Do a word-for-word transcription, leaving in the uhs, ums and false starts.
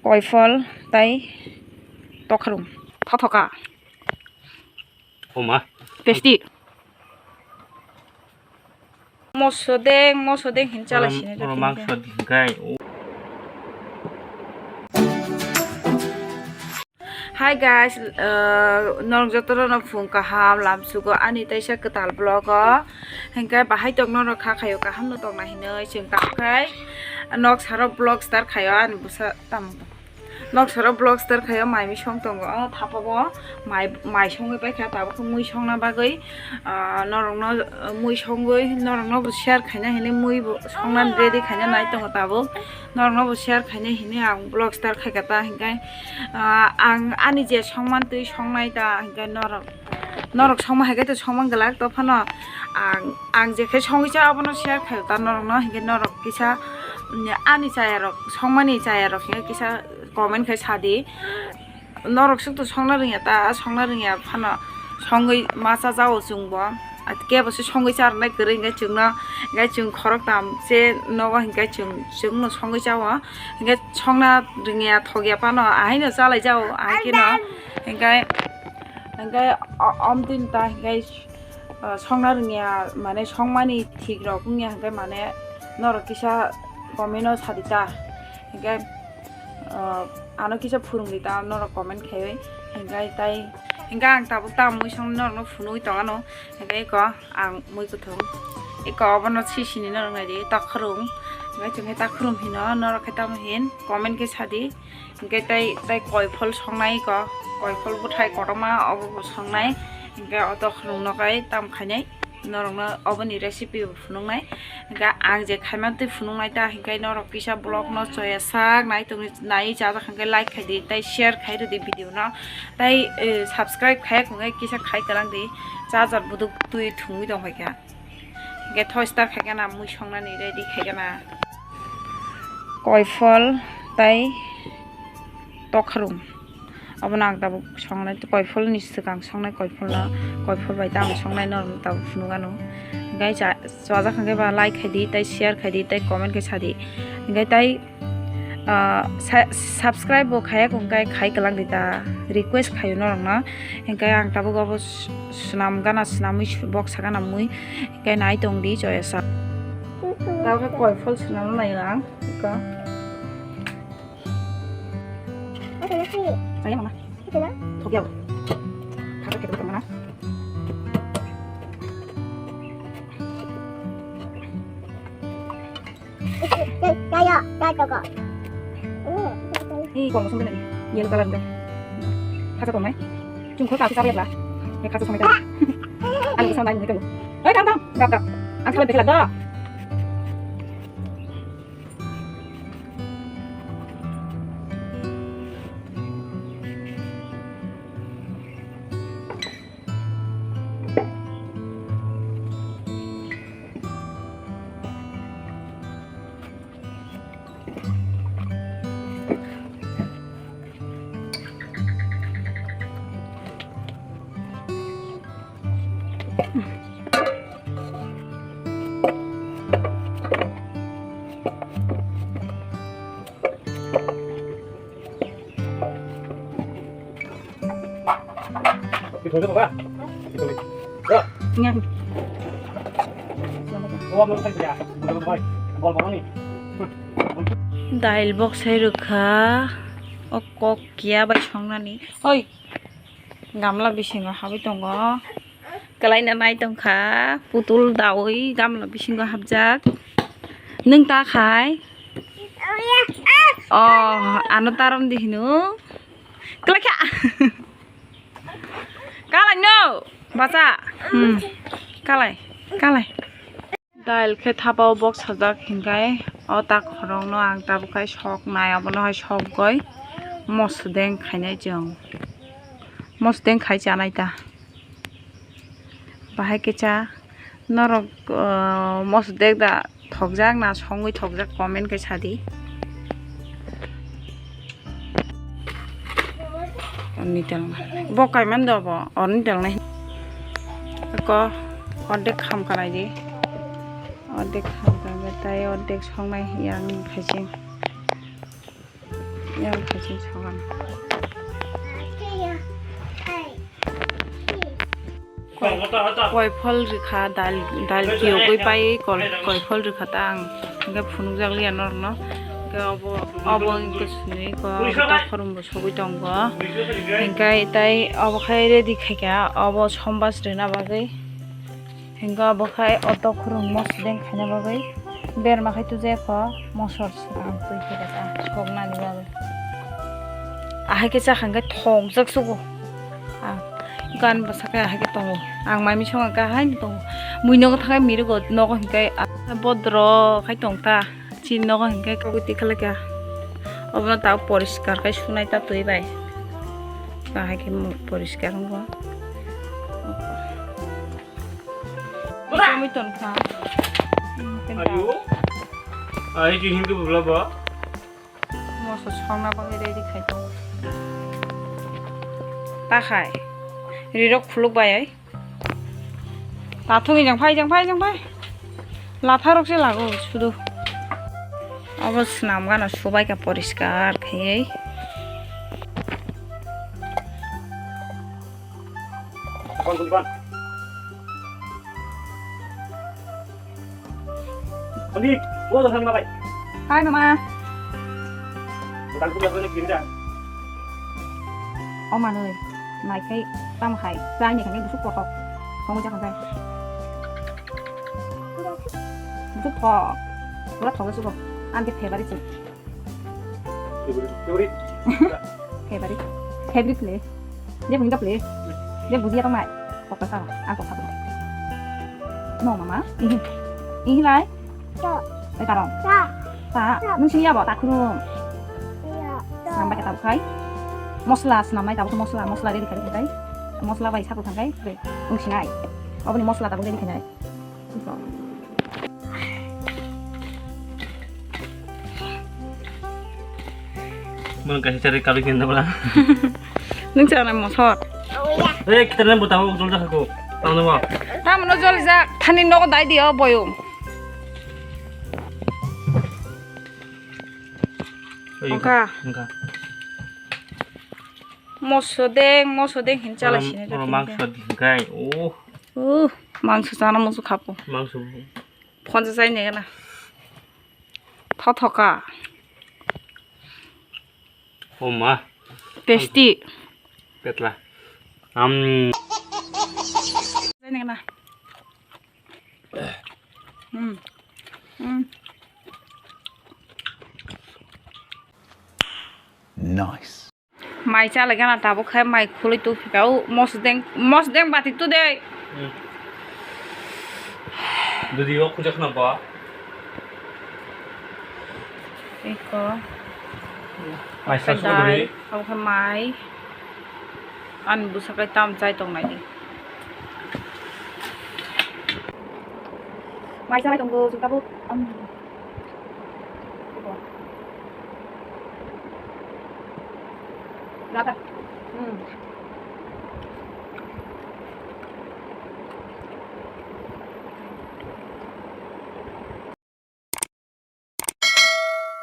koiphol, tai tokharum. Thothoka. Oma. Testi. Mosodeng, mosodeng hin chala sini. Oro mangso dingkai. Hi guys, uh, norok jotono no phung kaham lamsugo ani taisa kwtal vlog o. Hinkhe bahai tong norok kha khayo kaham no tongna hinwi chwng tamo khai nok saro vlog start khayo ani bwsa tamo. Nok saro vlog start khayo mai mui song tongo o thapa o mai mai songwi paikha tabuk mui songna bagwi. Ah, norokno, ah, mui songwi norokno bo share khaina hinwi mui bo songna ready khaina nai tongo tabuk. Norokno bo share khaina hinwi ang vlog start khaikha ta hinkhe, ah, ang ani je songmantwi songnai ta hinkhe norok, norok songma haikhe to songma glak to phano ang, ang je khe songwi cha abono share khaio ta norokno hinkhe norok kisa, mm, ani chayarok songmani chayarok hinkhe kisa comment khai sadi. Norok suk to songna rwngya ta, songna rwngya phano songwi ma cha jao chwngbo. Kebo se songwi charwnai kwrwi hinkhe chwngno, hinkhe chwng khoroktham se nogo hinkhe chwng, chwngno songwi chao. Hinkhe songna rwngya thokya phano ahaino chalai jao, ahai kheno. Hinkhe, hinkhe o-, omtwini ta hinkhe, ah, songna rwngya mane songmani thik rok wngya hinkhe mane norok kisa comment o sadi ta. Hinkhe, ah, ano kisa phwrwngdi ta norok comment khaiwi. Hinkhe tai, hinkhe ang tabuk ta mui song norokno phunugwi tongano. Hinkhe eko ang mui kwthwng. Eko obono sisini norok naidi, takhwrwng. Hinkhe chwngkhe takhwrwng hino, norok khe tamo hin comment khe sadi. Hinkhe tai, tai koiphol songnai eko, koiphol bwthai kotorma obo bo songnai. Hinkhe o takhwrwngno kai tam khainai. Norokno oboni recipe bo phunuknai. Hinkhe ang je khaimantwi phunuknai ta hinkhe norok kisa vlog no choya sak nai tongwi nai chajak hinkhe like khaidi tai share khai rwdi video no. Tai, eh, subscribe khaiya hinkhe kisa khai kwlangdi. Charger buduk twi thwngwi tongphaikha. Hinkhe thoi start khaikhe na mui songnani ready khaikhe na. Koiphol tai tokharum. Abono ang tabuk songnai, koipholni swkang songnai, koipholno, koiphol bai ta ang songnai norokno tabuk phunukgano. Hinkhe cha-, chajak hinkhe ba like khaidi, tai share khaidi, tai comment khe sadi. Hinkhe tai, ah, sa-, subscribe bo khaiya hinkhe khai kwlangdi ta, request khaio norokno. Hinkhe ang tabuk abo s-, swnam gana swnamwi su-, boksa gana mui, hinkhe nai tongdi joya sa. Tabuk koiphol swnamna nai ang, iko. Saya mana? Thok ya. Thok ya, thok mana? Saya, saya toko. Ini kalau musim ini yellow color deh. Kacang tomat. Cuma kacang sawi lah. Ya kacang tomat. Anu kesana ini tuh. Eh, tam tam, tam tam. Ang salah bikin lagi. Dail bok sai rwkha, o kok kiya bai songnani. Oi, gamla bisingo habwi tongo. Kwlaina nai tongkha, putul dawi gamla bisingo hapjak. Nwng ta khai? O, ano tarom di hino. Kwlai kha. Kalai no, bacha. Hmm. Kalai, kalai. Dail khe thapa o bok sajak hinkai o tak khorokno ang tabuk khai sok nai, abono hai sok goi mosodeng khainai chwng. Mosodeng khai chanai ta. Bahai khe cha norok, uh, mosodeng da thokjak na songwi thokjak comment khe sadi. Orni telna. Bo kaiman do bo, orni telna. Ko ordek kham kanai di. Ordek kham kanai tai ordek songnai yang khaising. Yang khaising sawan. Koi, koi phol rikha dal, dal kiyogwi pai kol, koi phol rikha ta ang. Hingke phunukjak liya norokno. Hingke obo, obo hingke swnwi ko, obo ta khorumbo sogwi tongo. Hingke tai obo khai ready khaikha, obo sombas rwna bagwi. Hingke obo khai auto khurung mosodeng khaina bagwi berma khai tujaya kho mosor swkang twi khe khe ta soknani bagwi. Ahai khe chakha hingke thokjak sugo. Ang gan bwsa khe ahai khe tongo. Ang mai misong khe ahai tongo. Mui nogo thangai mirugo nogo hingke bodro khai tong ta. Chini nogo hingke kagwi tikha lai kha. Obono ta poriskar khai sunai ta twi bai. Ahai khe poriskar wngkha. Chomwi tongkha. Ayo. Ai, tu hindu bula ba? Moso songna bagwi ready khai tongo. Ta khai. Rirok khuluk bai ai. Ta thungwi jang phai, jang phai, jang phai. Latharok se lago sudu. Obo swnam gana subai kha poriskar khaiwi. Ani, bo dong thangma bai. Hai, mama. Dal kuda kuda kiri da. O manui, nai khai, tam khai, chai ni khai busuk kothok. Komo ja khai. Busuk thok. Pura thok suko. Ang ke favourite se. Favorite, favorite. Favorite. Favorite le. Dia punya play. Dia buji atau mai. Kok kesal. Aku kabur. No mama. Ini. Ini lai. Eh tarong. Ta. Nung sini ya bo takhrum. Sampai kata bukai. Mosla senamai tabu mosla mosla ready kali bukai. Mosla bai sabu tangkai. Nung sinai. Oboni mosla tabu ready kali. Mano kaisa chari kalu kinda bala. Nung chana mosor. Eh, kena bo tahu jol dah aku. Tahu nama? Tamu no jol jak thani nogo dai dio boyung. Ongkha. Ongkha. Moso deng, moso deng hin chala sini. Oro mangso dingkai. Oh. Uh, mangso chana moso khapo. Mangso. Phonsa chai ne gana. Thothoka. Oh ma. Tasty. Petla. Am. Chai ne gana. Hmm. Hmm. Nice. Mai chalai gana tabuk khe mai khului tubphika o mosdeng mosdeng bati tu de. Hmm. Dudi o khujak na ba. Eko. Mai sa su dai, dudi. Abo khe mai. Ani bwsa khe tam chai tong nai di. Mai chalai tongo chwng tabuk. Am. Rata. Hmm.